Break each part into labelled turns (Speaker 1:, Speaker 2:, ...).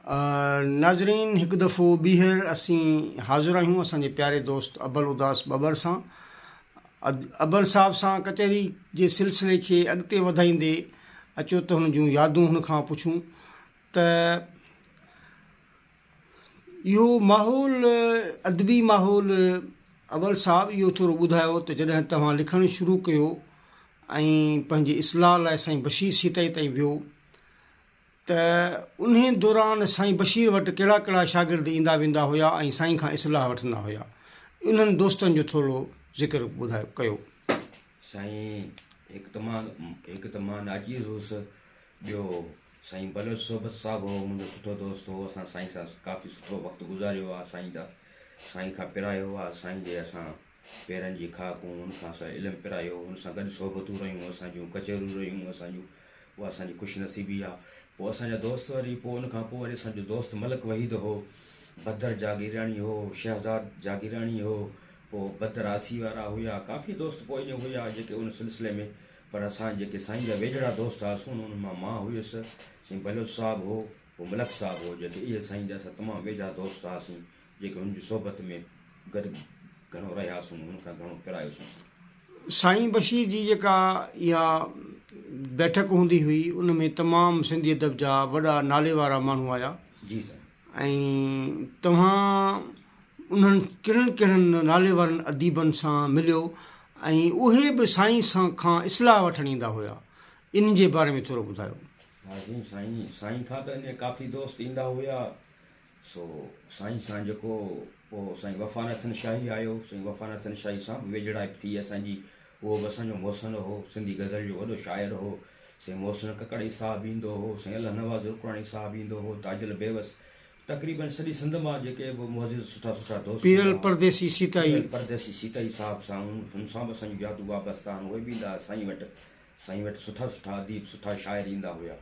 Speaker 1: ناظرين هڪ دفعو ٻيهر اسين حاضر آهيون اسان جي پياري دوست ابل اداس ٻٻر سان. ابل صاحب سان ڪچهري جي سلسلي کي اڳتي وڌائيندي اچو ته هن جون يادون هن کان پڇون ته اهو ماحول ادبي ماحول ابل صاحب اهو ٿورو ٻڌايو ته جڏهن توهان لکڻ شروع ڪيو ۽ پنهنجي اصلاح لاء سائين بشير سيتائي تائين ويو ته انهي دوران سائين بشير وٽ ڪهڙا ڪهڙا شاگرد ايندا ويندا هيا ۽ سائين کان اصلاح وٺندا هيا انهن دوستن جو ٿورڙو ذڪر ٻڌايو ڪيو.
Speaker 2: سائين هڪ ته مان هڪ ته مان ناچيز هوس ٻيو سائين بلوچ صحبت صاحب هو منهنجو سٺو دوست هو اسان سائين سان ڪافي سٺو وقت گذاريو آ سائين جا سائين کان پرايو آ سائين جي اسان پيرن جي خاڪ هون ان کان اسان علم پرايو هن سان گڏ صحبتون رهيون اسان جون ڪچهريون رهيون اسان جون اها اسان جي خوش نصيبي آ پوء اسان جا دوست وري پوء ان کان پوء وري اسان جو دوست ملڪ وحيد هو بدر جاگيراڻي هو شهزاد جاگيراڻي هو پوء بدر آسي وارا هيا ڪافي دوست پوء ائين هيا جيڪي ان سلسلي ۾ پر اسان جيڪي سائين جا ويجهڙا دوست هئاسون انهن مان مان هيس سائين بلوچ صاحب هو پوء ملڪ صاحب هو جيڪي اهي سائين جا اسان تمام ويجها دوست هئاسين جيڪي هن جي صحبت ۾ گڏ گهڻو رهياسون هن کان گهڻو پرايوسون.
Speaker 1: سائين بشير جي جيڪا اها بيٺڪ هوندي هئي ان ۾ تمام سنڌي ادب جا وڏا نالي وارا ماڻهو آيا.
Speaker 2: جي سائين.
Speaker 1: ۽ توهان انهن ڪهڙن ڪهڙن نالي وارن اديبن سان مليو ۽ اهي به سائين سان کان اصلاح وٺڻ ايندا هيا انهن جي باري ۾ ٿورو ٻڌايو.
Speaker 2: ها سائين سائين سائين کان ته انهي ڪافي دوست ايندا هيا سو سائين سان جيڪو پوء سائين وفا نٿن شاهي آيو سائين وفا نٿن شاهي سان به ويجهڙائپ ٿي اسان جي اهو به اسان جو محسن هو سنڌي غزل جو وڏو شاعر هو سائين محسن ڪڪڙئي صاحب ايندو هو سائين الله نواز رڪراڻي صاحب ايندو هو تاجل بيوس تقريبن سڄي سنڌ مان جيڪي به معزز سٺا سٺا دوست
Speaker 1: پيرل پرديسي سيتائي.
Speaker 2: پيرل پرديسي سيتائي صاحب سان هن سان به اسان جون يادون وابسته آهن اهي به ايندا هئا سائين وٽ سائين وٽ سٺا سٺا اديب سٺا شاعر ايندا هيا.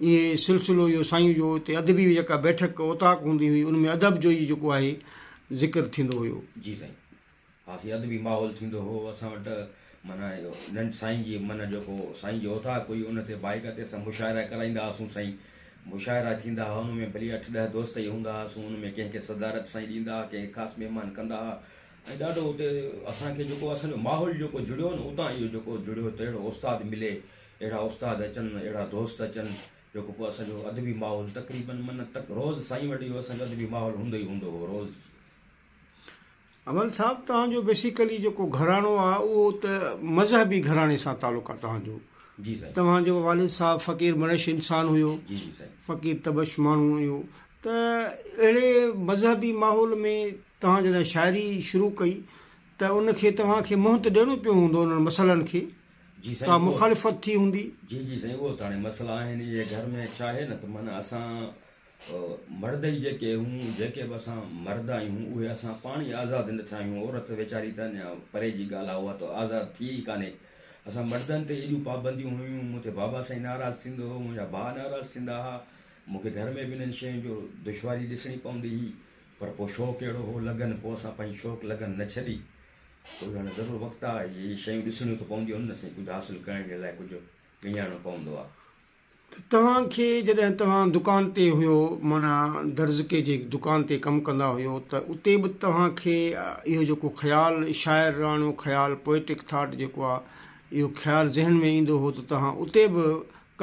Speaker 1: اهي سلسلو اهو سائين جو اتي ادبي جيڪا بيٺڪ اوطاق هوندي هئي ان ۾ ادب جو ئي جيڪو آهي ذڪر ٿيندو هيو.
Speaker 2: جي سائين. ها سائين ادبي ماحول ٿيندو هو اسان وٽ معنيٰ ننڍ سائين جي معنيٰ جيڪو سائين جي اوطاق هئي ان تي بائيڪ تي اسان مشاعرا ڪرائيندا هئاسون سائين مشاعرا ٿيندا هئا ان ۾ ڀلي اٺ ڏهه دوست ئي هوندا هئاسون ان ۾ ڪنهن کي صدارت سائين ڏيندا هئا ڪنهن کي خاص مهمان ڪندا هئا ۽ ڏاڍو اتي اسان کي جيڪو اسان جو ماحول جيڪو جڙيو نه اتان اهو جيڪو جڙيو ته اهڙو استاد ملي اهڙا استاد اچن اهڙا دوست اچن جيڪو پوء اسان جو ادبي ماحول تقريبن معنيٰ تڪ روز سائين وٽ اهو اسان جو ادبي ماحول هوندو ئي هوندو هو روز.
Speaker 1: امل صاحب توهان جو بيسيڪلي جيڪو گهراڻو آ اهو ته مذهبي گهراڻي سان تعلق آ توهان جو
Speaker 2: جي سائين
Speaker 1: توهان جو والد صاحب فقير منش انسان هيو
Speaker 2: جي جي سائين
Speaker 1: فقير تبش ماڻهو هيو ته اهڙي مذهبي ماحول ۾ توهان جڏهن شاعري شروع ڪئي ته ان کي توهان کي منهن ته ڏيڻو پيو هوندو انهن مسئلن کي
Speaker 2: جي سائين
Speaker 1: ڪا مخالفت ٿي هوندي
Speaker 2: جي جي سائين اهو ته هاڻي مسئلا آهن اهي گهر ۾ ڇا آهي نه ته معنيٰ اسان مرد ئي جيڪي هون، جيڪي به اسان مرد آهيون، اهي اسان پاڻ ئي آزاد نه ٿيا آهيون، عورت ويچاري ته اڃا پري جي ڳالهه آهي، اها ته آزاد ٿي ئي ڪانهي. اسان مردن تي ايڏيون پابنديون هيون، مون تي بابا سائين ناراض ٿيندو هو، منهنجا ڀاء ناراض ٿيندا ها، مون کي گهر ۾ به انهن شين جو دشواري ڏسڻي پوندي هئي، پر پوء شوق اهڙو هو، لگن، پوء اسان پنهنجي شوق لگن نه ڇڏي. پوء هاڻي ضرور وقت آهي، اهي شيون ڏسڻيون ته پونديون آهن نه سائين، ڪجهه حاصل ڪرڻ جي لاء ڪجهه وڃائڻو پوندو آهي.
Speaker 1: ته توهان کي جڏهن توهان دڪان تي هيو معنيٰ درزڪي جي دڪان تي ڪم ڪندا هيو ته اتي به توهان کي اهو جيڪو خيال شاعراڻو خيال Poetic Thought جيڪو آ اهو خيال ذهن ۾ ايندو هو ته توهان اتي به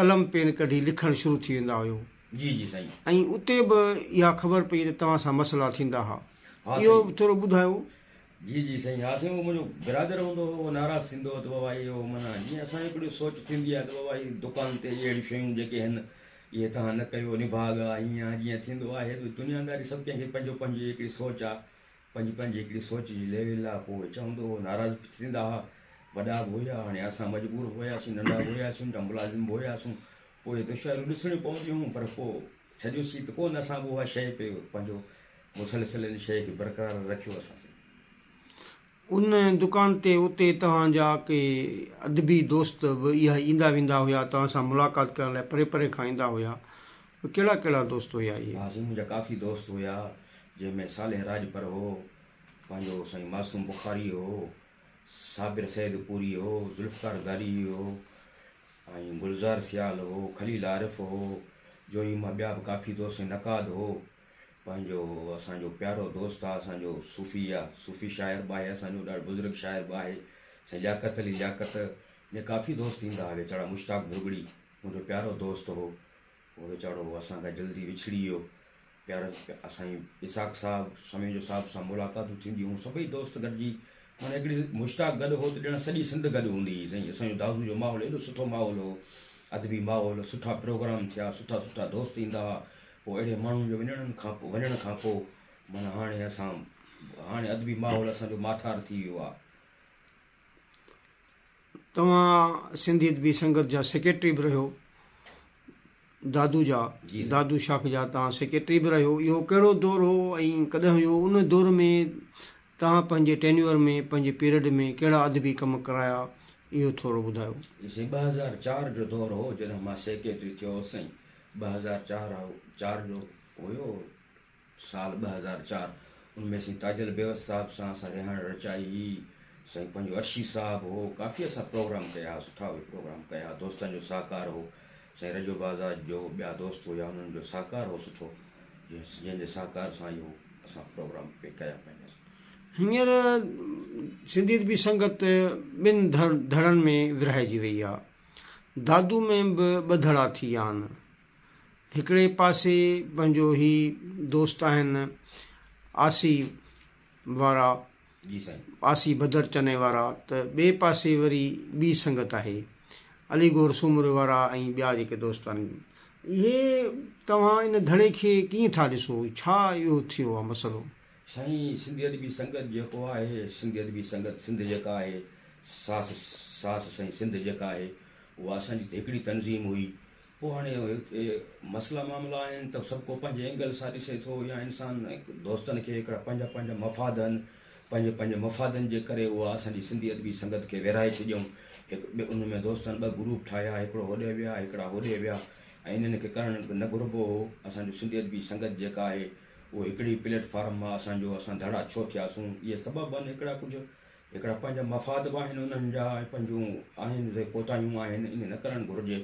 Speaker 1: قلم پين ڪڍي لکڻ شروع ٿي ويندا هيو
Speaker 2: جي جي سائين.
Speaker 1: ۽ اتي به اها خبر پئي ته توهان سان مسئلا ٿيندا ها
Speaker 2: ها
Speaker 1: اهو
Speaker 2: سائين.
Speaker 1: به ٿورو ٻڌايو.
Speaker 2: جي جي سائين ها سائين اهو منهنجو برادر هوندو هو اهو ناراض ٿيندو هو ته بابا اهو معنيٰ جيئن اسان جي هڪڙي سوچ ٿيندي آهي ته بابا هي دڪان تي اهڙيون شيون جيڪي هن اهي توهان نه ڪيو نڀاڳ آ هيئن آ جيئن ٿيندو آهي ته دنياداري سڀ ڪنهن کي پنهنجو پنهنجي هڪڙي سوچ آ پنهنجي پنهنجي هڪڙي سوچ جي ليول آ پوء اهي چوندو هو ناراض به ٿيندا ها وڏا به هيا هاڻي اسان مجبور به هياسون ننڍا به هياسون جا ملازم به هياسون پوء اهي دشواريون ڏسڻيون پونديون هيون پر پوء ڇڏيوسين ته ڪونه اسان به اها شيء پي پنهنجو مسلسل ان شيء کي برقرار رکيو اسان سائين.
Speaker 1: ان دڪان تي اتي توهان جا ڪي ادبي دوست به اها ايندا ويندا هيا توهان سان ملاقات ڪرڻ لاء پري پري کان ايندا هيا ڪهڙا ڪهڙا دوست هيا اهي؟
Speaker 2: ها سائين منهنجا ڪافي دوست هيا جنهن ۾ صالح راڄپر هو پنهنجو سائين معصوم بخاري هو صابر سيد پوري هو ذوالفقار گاريي هو ۽ گلزار سيال هو، خليل عارف هو، جويي مان ٻيا به ڪافي دوست سائين نقاد هو پنهنجو اسان جو پيارو دوست آ اسان جو صوفي آ صوفي شاعر به آهي اسان جو ڏاڍو بزرگ شاعر به آهي سائين لياقت علي لياقت ائين ڪافي دوست ايندا ها ويچارا مشتاق ڀرڳڙي منهنجو پيارو دوست هو اهو ويچارو اسان کان جلدي وڇڙي ويو پيارو سائين اسحاق صاحب سميجو صاحب سان ملاقاتون ٿينديون هيون سڀئي دوست گڏجي معنيٰ هڪڙي مشتاق گڏ هو ته ڄڻ سڄي سنڌ گڏ هوندي هئي سائين اسان جو دادو جو ماحول ايڏو سٺو ماحول هو ادبي ماحول سٺا پروگرام ٿيا سٺا سٺا دوست ايندا هئا پوء اهڙي ماڻهن جو وڃڻ کان وڃڻ کان پوء معنيٰ هاڻي اسان هاڻي ادبي ماحول اسان جو ماٺار ٿي ويو آهي.
Speaker 1: توهان سنڌي ادبي سنگت جا سيڪريٽري به رهيو دادو جا دادو شاخ جا توهان سيڪريٽري به رهيو اهو ڪهڙو دور هو ۽ ڪڏهن هيو ان دور ۾ توهان پنهنجي ٽينيور ۾ پنهنجي پيريڊ ۾ ڪهڙا ادبي ڪم ڪرايا اهو ٿورو ٻڌايو.
Speaker 2: سائين 2004 جو دور هو جڏهن مان سيڪريٽري ٿيو هوس سائين 2004 جو هيو سال 2004 ان ۾ سائين تاجل بيوس صاحب سان اسان رهاڻ رچائي هئي سائين پنهنجو عرشي صاحب هو ڪافي اسان پروگرام ڪيا سٺا اهي پروگرام ڪيا دوستن جو سهڪار هو سائين رجب آزاد جو ٻيا دوست هيا انهن جو سهڪار هو سٺو جنهن جي سهڪار سان اهو اسان پروگرام پي ڪيا پنهنجا.
Speaker 1: هينئر سنڌي ادبي سنگت ٻن ڌڙن ۾ ورهائجي وئي آ. دادو ۾ به ٻه ڌڙا ٿي ويا آهن. هڪڙي پاسي پنهنجو هي دوست آهن آسي وارا
Speaker 2: جي سائين.
Speaker 1: آسي بدر چني وارا ته ٻئي پاسي وري ٻي سنگت آهي علي گور سومري وارا ۽ ٻيا جيڪي دوست آهن اهي توهان ان ڌڙي کي ڪيئن ٿا ڏسو ڇا اهو ٿيو آهي مسئلو.
Speaker 2: سائين سنڌي ادبي سنگت جيڪو آهي سنڌي ادبي سنگت سنڌ جيڪا آهي ساس ساس سائين سنڌ جيڪا آهي اها اسان جي ته هڪڙي تنظيم هئي پوء هاڻي مسئلا معاملا آهن ته سڀ ڪو پنهنجي اينگل سان ڏسي ٿو يا انسان دوستن کي هڪڙا پنهنجا پنهنجا مفاد آهن پنهنجي پنهنجي مفادن جي ڪري اها اسان جي سنڌي ادبي سنگت کي ورهائي ڇڏيائون هڪ ٻئي ان ۾ دوستن ٻه گروپ ٺاهيا هڪڙو هوڏي ويا هڪڙا هوڏي ويا ۽ انهن کي ڪرڻ نه گهربو هو اسان جو سنڌي ادبي سنگت جيڪا آهي اهو هڪڙي پليٽ فارم مان اسان جو اسان ڌڙا ڇو ٿياسون اهي سبب آهن هڪڙا ڪجهه هڪڙا پنهنجا مفاد به آهن انهن جا ۽ پنهنجون آهن سي ڪوتاهيون آهن ائين نه ڪرڻ گهرجي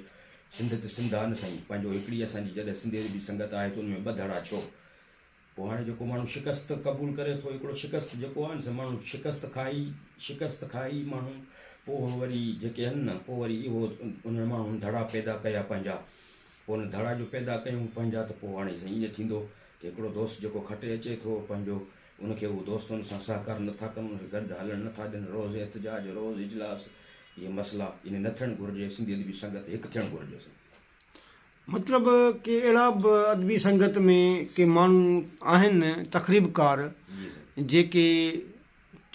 Speaker 2: سنڌ ته سنڌ آهي نه سائين پنهنجو هڪڙي اسان جي جڏهن سنڌي ادبي سنگت آهي ته ان ۾ ٻه ڌڙا ڇو پوء هاڻي جيڪو ماڻهو شڪست قبول ڪري ٿو هڪڙو شڪست جيڪو آهي نه سي ماڻهو شڪست کائي شڪست کائي ماڻهو پوء وري جيڪي آهن نه پوء وري اهو انهن ماڻهن ڌڙا پيدا ڪيا پنهنجا پوء ان ڌڙا جو پيدا ڪيون پنهنجا ته پوء هاڻي سائين ائين ٿيندو ته هڪڙو دوست جيڪو کٽي اچي ٿو پنهنجو ان کي هو دوستن سان سهڪار نه ٿا ڪن ان کي گڏ هلڻ نه ٿا ڏين روز احتجاج روز اجلاس اهي مسئلا ائين نه ٿيڻ گهرجي سنڌي ادبي سنگت هڪ ٿيڻ گهرجي سائين.
Speaker 1: مطلب ڪي اهڙا به ادبي سنگت ۾ ڪي ماڻهو آهن تخريبڪار جيڪي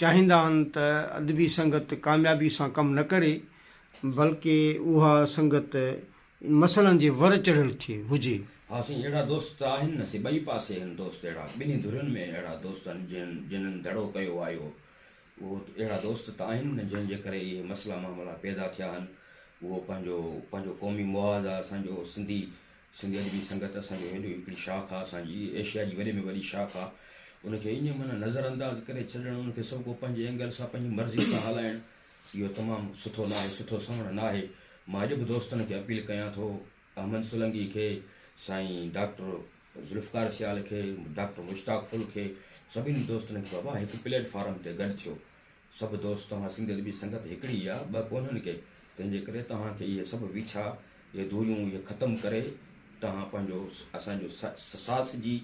Speaker 1: چاهيندا آهن ته ادبي سنگت ڪاميابي سان ڪم نه ڪري بلڪه اها سنگت مسئلن جي ور چڙهيل ٿئي هجي.
Speaker 2: ها سائين اهڙا دوست ته آهن نه سي ٻئي پاسي آهن دوست اهڙا ٻنهي ڌرين ۾ اهڙا دوست آهن جن جنھن ڌڙو ڪيو آهي اهو اهو اهڙا دوست ته آهن نه جنھن جي ڪري اهي مسئلا معاملا پيدا ٿيا آهن اهو پنهنجو پنهنجو قومي محاذ آهي اسان جو سنڌي سنڌي ادبي سنگت اسان جو هيڏو هڪڙي شاخ آهي اسان جي ايشيا جي وڏي ۾ وڏي شاخ آهي ان کي ائين معنيٰ نظر انداز ڪري ڇڏڻ ان کي سڀ ڪو پنهنجي اينگل سان پنهنجي مرضي سان هلائڻ اهو تمام سٺو ناهي، سٺو سوڻ ناهي. مان اڄ به دوستن کي اپيل ڪيان ٿو، احمد سولنگي کي، سائين ڊاڪٽر ذوالفقار سيال کي، ڊاڪٽر مشتاق ڦل کي، سڀني دوستن کي بابا هڪ پليٽ فارم تي گڏ ٿيو. سڀ دوست توهان سنڌي ادبي سنگت هڪڙي ئي آ، ٻه ڪونهن ڪي، تنهن جي ڪري توهان کي اهي سڀ ويڇا، اهي دوريون اهي ختم ڪري توهان پنهنجو اسان جو ساس جي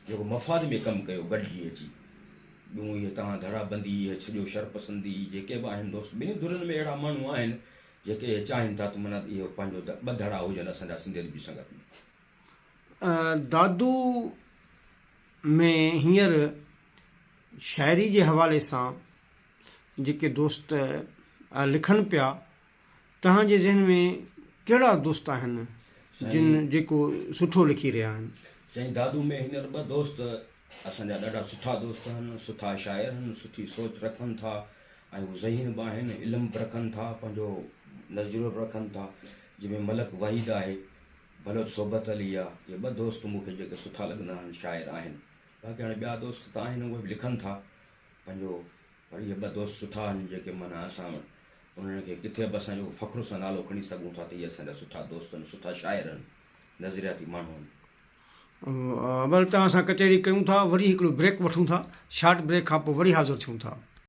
Speaker 2: جيڪو مفاد ۾ ڪم ڪيو گڏجي اچي. ٻيون اهي توهان ڌڙا بندي اهي ڇڏيو شرپسندي جيڪي به آهن دوست ٻنهي ڌرين ۾ اهڙا ماڻهو آهن جيڪي اهي چاهين ٿا ته معنيٰ اهي پنهنجو ٻه ڌڙا هجن اسان جا سنڌي ادبي سنگت ۾.
Speaker 1: دادو ۾ هينئر شاعري جي حوالي سان جيڪي دوست لکن پيا توهان جي ذهن ۾ ڪهڙا دوست آهن جن جيڪو سٺو لکي رهيا آهن؟
Speaker 2: سائين دادو ۾ هينئر ٻه دوست اسان جا ڏاڍا سٺا دوست آهن، سٺا شاعر آهن، سٺي سوچ رکن ٿا ۽ هو ذهين به آهن، علم به رکن ٿا، پنهنجو نظريو به رکن ٿا، جنهن ۾ ملڪ وحيد آهي، بلوچ صحبت علي آ، اهي ٻه دوست مون کي جيڪي سٺا لڳندا آهن شاعر آهن، باقي هاڻي ٻيا دوست ته آهن اهي به لکن ٿا پنهنجو پر اهي ٻه دوست سٺا آهن جيڪي معنيٰ اسان انهن کي ڪٿي به اسان جو فخر سان نالو کڻي سگهون ٿا ته اهي اسان جا سٺا دوست آهن، سٺا شاعر آهن. نظرياتي ماڻهو آهن.
Speaker 1: اول توهان سان ڪچهري ڪيون ٿا وري هڪڙو بريڪ وٺون ٿا شارٽ بريڪ کان پوء وري حاضر ٿيون ٿا.